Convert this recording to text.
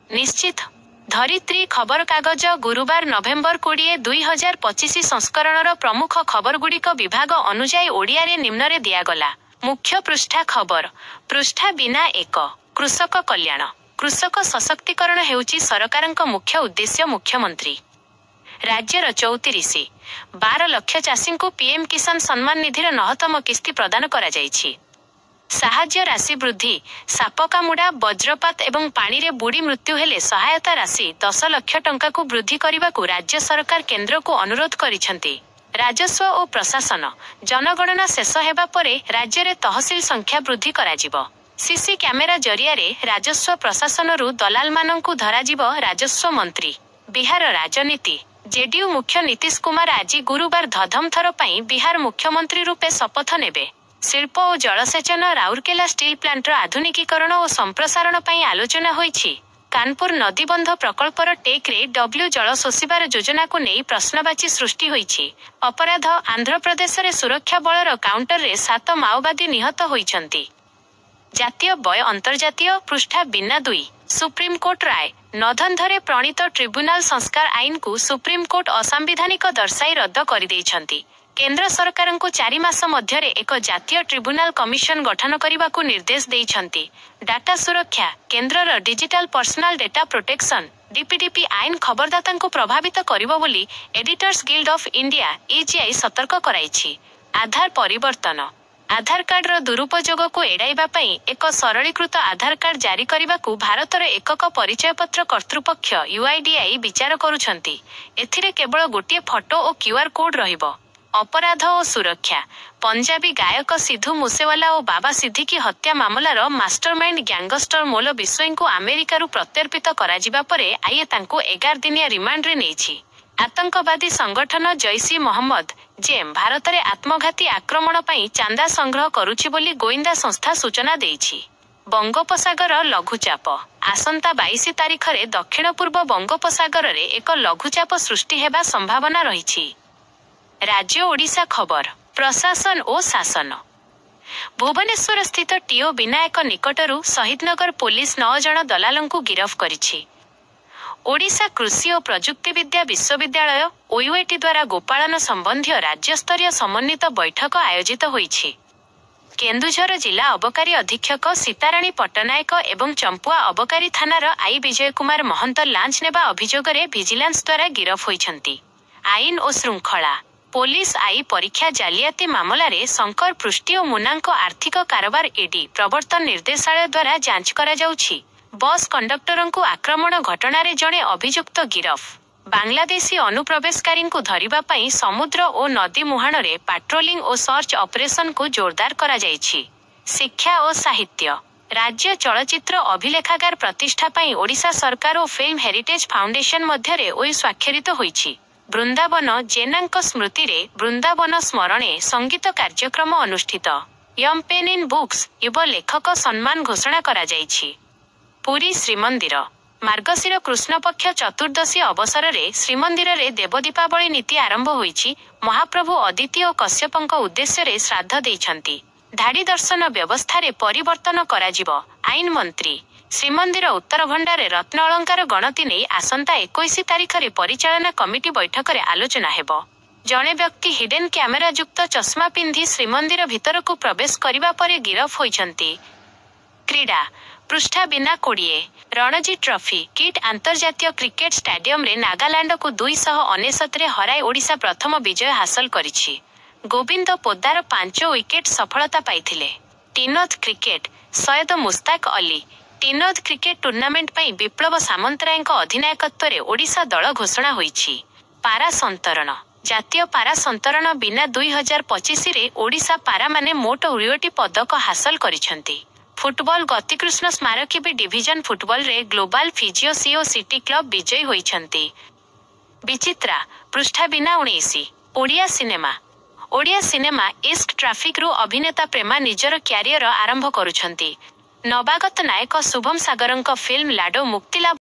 ନିଶ୍ଚିତ। ଧରିତ୍ରୀ ଖବରକାଗଜ ଗୁରୁବାର ନଭେମ୍ବର 20, 2025 ସଂସ୍କରଣର ପ୍ରମୁଖ ଖବରଗୁଡ଼ିକ ବିଭାଗ ଅନୁଯାୟୀ ଓଡ଼ିଆରେ ନିମ୍ନରେ ଦିଆଗଲା। ମୁଖ୍ୟପୃଷ୍ଠା ଖବର, ପୃଷ୍ଠା ବିନା 1, କୃଷକ କଲ୍ୟାଣ, କୃଷକ ସଶକ୍ତିକରଣ ହେଉଛି ସରକାରଙ୍କ ମୁଖ୍ୟ ଉଦ୍ଦେଶ୍ୟ ମୁଖ୍ୟମନ୍ତ୍ରୀ। ରାଜ୍ୟର 34। 12 ଲକ୍ଷ ଚାଷୀଙ୍କୁ ପିଏମ୍ କିଷାନ ସମ୍ମାନ ନିଧିର ନଅତମ କିସ୍ତି ପ୍ରଦାନ କରାଯାଇଛି। ସାହାଯ୍ୟ ରାଶି ବୃଦ୍ଧି, ସାପ କାମୁଡ଼ା, ବଜ୍ରପାତ ଏବଂ ପାଣିରେ ବୁଡ଼ି ମୃତ୍ୟୁ ହେଲେ ସହାୟତା ରାଶି 10 ଲକ୍ଷ ଟଙ୍କାକୁ ବୃଦ୍ଧି କରିବାକୁ ରାଜ୍ୟ ସରକାର କେନ୍ଦ୍ରକୁ ଅନୁରୋଧ କରିଛନ୍ତି। ରାଜସ୍ୱ ଓ ପ୍ରଶାସନ, ଜନଗଣନା ଶେଷ ହେବା ପରେ ରାଜ୍ୟରେ ତହସିଲ ସଂଖ୍ୟା ବୃଦ୍ଧି କରାଯିବ। ସିସି କ୍ୟାମେରା ଜରିଆରେ ରାଜସ୍ୱ ପ୍ରଶାସନରୁ ଦଲାଲମାନଙ୍କୁ ଧରାଯିବ ରାଜସ୍ୱ ମନ୍ତ୍ରୀ। ବିହାର ରାଜନୀତି, ଜେଡିୟୁ ମୁଖ୍ୟ ନୀତିଶ କୁମାର ଆଜି ଗୁରୁବାର ପ୍ରଥମ ଥର ପାଇଁ ବିହାର ମୁଖ୍ୟମନ୍ତ୍ରୀ ରୂପେ ଶପଥ ନେବେ। ଶିଳ୍ପ ଓ ଜଳସେଚନ, ରାଉରକେଲା ଷ୍ଟିଲ୍ ପ୍ଲାଣ୍ଟର ଆଧୁନିକୀକରଣ ଓ ସମ୍ପ୍ରସାରଣ ପାଇଁ ଆଲୋଚନା ହୋଇଛି। କାନପୁର ନଦୀବନ୍ଧ ପ୍ରକଳ୍ପର ଟେକରେ ଡବ୍ଲ୍ୟୁ ଜଳ ଶୋଷିବାର ଯୋଜନାକୁ ନେଇ ପ୍ରଶ୍ନବାଚୀ ସୃଷ୍ଟି ହୋଇଛି। ଅପରାଧ, ଆନ୍ଧ୍ରପ୍ରଦେଶରେ ସୁରକ୍ଷା ବଳର କାଉଣ୍ଟରରେ ସାତ ମାଓବାଦୀ ନିହତ ହୋଇଛନ୍ତି। ଜାତୀୟ ବୟ ଅନ୍ତର୍ଜାତୀୟ, ପୃଷ୍ଠା ବିନା 2, ସୁପ୍ରିମକୋର୍ଟ ରାୟ, ନଧନ୍ଧରେ ପ୍ରଣୀତ ଟ୍ରିବ୍ୟୁନାଲ ସଂସ୍କାର ଆଇନକୁ ସୁପ୍ରିମକୋର୍ଟ ଅସାମ୍ବିଧାନିକ ଦର୍ଶାଇ ରଦ୍ଦ କରିଦେଇଛନ୍ତି। କେନ୍ଦ୍ର ସରକାରଙ୍କୁ 4 ମାସ ମଧ୍ୟରେ ଏକ ଜାତୀୟ ଟ୍ରିବ୍ୟୁନାଲ କମିଶନ ଗଠନ କରିବାକୁ ନିର୍ଦ୍ଦେଶ ଦେଇଛନ୍ତି। ଡାଟା ସୁରକ୍ଷା, କେନ୍ଦ୍ରର digital personal data protection DPDP ଆଇନ ଖବରଦାତାଙ୍କୁ ପ୍ରଭାବିତ କରିବ ବୋଲି editors guild of India EGI ସତର୍କ କରାଇଛି। ଆଧାର ପରିବର୍ତ୍ତନ, ଆଧାର କାର୍ଡର ଦୁରୁପଯୋଗକୁ ଏଡ଼ାଇବା ପାଇଁ ଏକ ସରଳୀକୃତ ଆଧାର କାର୍ଡ ଜାରି କରିବାକୁ ଭାରତର ଏକକ ପରିଚୟପତ୍ର କର୍ତ୍ତୃପକ୍ଷ ୟୁଆଇଡିଏଆଇ ବିଚାର କରୁଛନ୍ତି। ଏଥିରେ କେବଳ ଗୋଟିଏ ଫଟୋ ଓ କ୍ୟୁଆର୍ କୋଡ୍ ରହିବ। ଅପରାଧ ଓ ସୁରକ୍ଷା, ପଞ୍ଜାବୀ ଗାୟକ ସିଧୁ ମୁସେୱାଲା ଓ ବାବା ସିଦ୍ଦିକି ହତ୍ୟା ମାମଲାର ମାଷ୍ଟରମାଇଣ୍ଡ ଗ୍ୟାଙ୍ଗଷ୍ଟର ମୋଲ ବିଶୋଇଙ୍କୁ ଆମେରିକାରୁ ପ୍ରତ୍ୟର୍ପିତ କରାଯିବା ପରେ ଏନ୍ଆଇଏ ତାଙ୍କୁ 11 ଦିନିଆ ରିମାଣ୍ଡରେ ନେଇଛି। ଆତଙ୍କବାଦୀ ସଂଗଠନ ଜୈଶ-ଇ-ମହମ୍ମଦ ଜେମ୍ ଭାରତରେ ଆତ୍ମଘାତୀ ଆକ୍ରମଣ ପାଇଁ ଚାନ୍ଦା ସଂଗ୍ରହ କରୁଛି ବୋଲି ଗୋଇନ୍ଦା ସଂସ୍ଥା ସୂଚନା ଦେଇଛି। ବଙ୍ଗୋପସାଗର ଲଘୁଚାପ, ଆସନ୍ତା 22 ତାରିଖରେ ଦକ୍ଷିଣ ପୂର୍ବ ବଙ୍ଗୋପସାଗରରେ ଏକ ଲଘୁଚାପ ସୃଷ୍ଟି ହେବା ସମ୍ଭାବନା ରହିଛି। ରାଜ୍ୟ ଓଡ଼ିଶା ଖବର, ପ୍ରଶାସନ ଓ ଶାସନ, ଭୁବନେଶ୍ୱରସ୍ଥିତ ଟିଓ ବିନାୟକ ନିକଟରୁ ଶହୀଦନଗର ପୋଲିସ ନଅ ଜଣ ଦଲାଲଙ୍କୁ ଗିରଫ କରିଛି। ଓଡ଼ିଶା କୃଷି ଓ ପ୍ରଯୁକ୍ତିବିଦ୍ୟା ବିଶ୍ୱବିଦ୍ୟାଳୟ ଓୟୁଏଟି ଦ୍ୱାରା ଗୋପାଳନ ସମ୍ବନ୍ଧୀୟ ରାଜ୍ୟସ୍ତରୀୟ ସମନ୍ୱିତ ବୈଠକ ଆୟୋଜିତ ହୋଇଛି। କେନ୍ଦୁଝର ଜିଲ୍ଲା ଅବକାରୀ ଅଧୀକ୍ଷକ ସୀତାରାଣୀ ପଟ୍ଟନାୟକ ଏବଂ ଚମ୍ପୁଆ ଅବକାରୀ ଥାନାର I Vijay Kumar Mahanta ଲାଞ୍ଚ ନେବା ଅଭିଯୋଗରେ ଭିଜିଲାନ୍ସ ଦ୍ୱାରା ଗିରଫ ହୋଇଛନ୍ତି। ଆଇନ ଓ ଶୃଙ୍ଖଳା, ପୋଲିସ I ପରୀକ୍ଷା ଜାଲିଆତି ମାମଲାରେ ଶଙ୍କର ପୃଷ୍ଟି ଓ ମୁନାଙ୍କ ଆର୍ଥିକ କାରବାର ଇଡି ପ୍ରବର୍ତ୍ତନ ନିର୍ଦ୍ଦେଶାଳୟ ଦ୍ୱାରା ଯାଞ୍ଚ କରାଯାଉଛି। ବସ୍ କଣ୍ଡକ୍ଟରଙ୍କୁ ଆକ୍ରମଣ ଘଟଣାରେ ଜଣେ ଅଭିଯୁକ୍ତ ଗିରଫ। ବାଂଲାଦେଶୀ ଅନୁପ୍ରବେଶକାରୀଙ୍କୁ ଧରିବା ପାଇଁ ସମୁଦ୍ର ଓ ନଦୀ ମୁହାଣରେ ପାଟ୍ରୋଲିଂ ଓ ସର୍ଚ୍ଚ ଅପରେସନକୁ ଜୋରଦାର କରାଯାଇଛି। ଶିକ୍ଷା ଓ ସାହିତ୍ୟ, ରାଜ୍ୟ ଚଳଚ୍ଚିତ୍ର ଅଭିଲେଖାଗାର ପ୍ରତିଷ୍ଠା ପାଇଁ ଓଡ଼ିଶା ସରକାର ଓ ଫିଲ୍ମ ହେରିଟେଜ୍ ଫାଉଣ୍ଡେସନ ମଧ୍ୟରେ ଏମ୍ଓୟୁ ସ୍ୱାକ୍ଷରିତ ହୋଇଛି। ବୃନ୍ଦାବନ ଜେନାଙ୍କ ସ୍ମୃତିରେ ବୃନ୍ଦାବନ ସ୍ମରଣେ ସଙ୍ଗୀତ କାର୍ଯ୍ୟକ୍ରମ ଅନୁଷ୍ଠିତ। ୟଙ୍ଗ ପେନ୍ ଇନ୍ ବୁକ୍ସ ଯୁବ ଲେଖକ ସମ୍ମାନ ଘୋଷଣା କରାଯାଇଛି। ପୁରୀ ଶ୍ରୀମନ୍ଦିର, ମାର୍ଗଶିର କୃଷ୍ଣପକ୍ଷ ଚତୁର୍ଦ୍ଦଶୀ ଅବସରରେ ଶ୍ରୀମନ୍ଦିରରେ ଦେବଦୀପାବଳି ନୀତି ଆରମ୍ଭ ହୋଇଛି। ମହାପ୍ରଭୁ ଅଦିତି ଓ କଶ୍ୟପଙ୍କ ଉଦ୍ଦେଶ୍ୟରେ ଶ୍ରାଦ୍ଧ ଦେଇଛନ୍ତି। ଧାଡ଼ି ଦର୍ଶନ ବ୍ୟବସ୍ଥାରେ ପରିବର୍ତ୍ତନ କରାଯିବ, ଆଇନ ମନ୍ତ୍ରୀ। ଶ୍ରୀମନ୍ଦିର ଉତ୍ତରଭଣ୍ଡାରରେ ରତ୍ନ ଅଳଙ୍କାର ଗଣତି ନେଇ ଆସନ୍ତା 21 ତାରିଖରେ ପରିଚାଳନା କମିଟି ବୈଠକରେ ଆଲୋଚନା ହେବ। ଜଣେ ବ୍ୟକ୍ତି ହିଡେନ୍ କ୍ୟାମେରା ଯୁକ୍ତ ଚଷମା ପିନ୍ଧି ଶ୍ରୀମନ୍ଦିର ଭିତରକୁ ପ୍ରବେଶ କରିବା ପରେ ଗିରଫ ହୋଇଛନ୍ତି। କ୍ରୀଡ଼ା, ପୃଷ୍ଠା ବିନା 20, ରଣଜୀ ଟ୍ରଫି, କିଟ୍ ଆନ୍ତର୍ଜାତୀୟ କ୍ରିକେଟ ଷ୍ଟାଡିୟମରେ ନାଗାଲାଣ୍ଡକୁ 299ରେ ହରାଇ ଓଡ଼ିଶା ପ୍ରଥମ ବିଜୟ ହାସଲ କରିଛି। ଗୋବିନ୍ଦ ପୋଦ୍ଦାର ପାଞ୍ଚ ୱିକେଟ ସଫଳତା ପାଇଥିଲେ। ଟିନୋଦ କ୍ରିକେଟ, ସୟଦ ମୁସ୍ତାକ ଅଲି ଟିନୋଦ କ୍ରିକେଟ ଟୁର୍ଣ୍ଣାମେଣ୍ଟ ପାଇଁ ବିପ୍ଳବ ସାମନ୍ତରାୟଙ୍କ ଅଧିନାୟକତ୍ୱରେ ଓଡ଼ିଶା ଦଳ ଘୋଷଣା ହୋଇଛି। ପାରା ସନ୍ତରଣ, ଜାତୀୟ ପାରା ସନ୍ତରଣ ବିନା 2025ରେ ଓଡ଼ିଶା ପାରାମାନେ ମୋଟ 20ଟି ପଦକ ହାସଲ କରିଛନ୍ତି। ଫୁଟବଲ, ଗତିକୃଷ୍ଣ ସ୍ମାରକୀ ବି ଡିଭିଜନ ଫୁଟବଲରେ ଗ୍ଲୋବାଲ ଫିଜିଓ ସିଓ ସିଟି କ୍ଲବ ବିଜୟୀ ହୋଇଛନ୍ତି। ବିଚିତ୍ରା, ପୃଷ୍ଠା ବିନା 19, ଓଡ଼ିଆ ସିନେମା, ଓଡ଼ିଆ ସିନେମା ଇସ୍କ ଟ୍ରାଫିକରୁ ଅଭିନେତା ପ୍ରେମା ନିଜର କ୍ୟାରିୟର ଆରମ୍ଭ କରୁଛନ୍ତି। ନବାଗତ ନାୟକ ଶୁଭମ ସାଗରଙ୍କ ଫିଲ୍ମ ଲାଡୋ ମୁକ୍ତିଲାଭ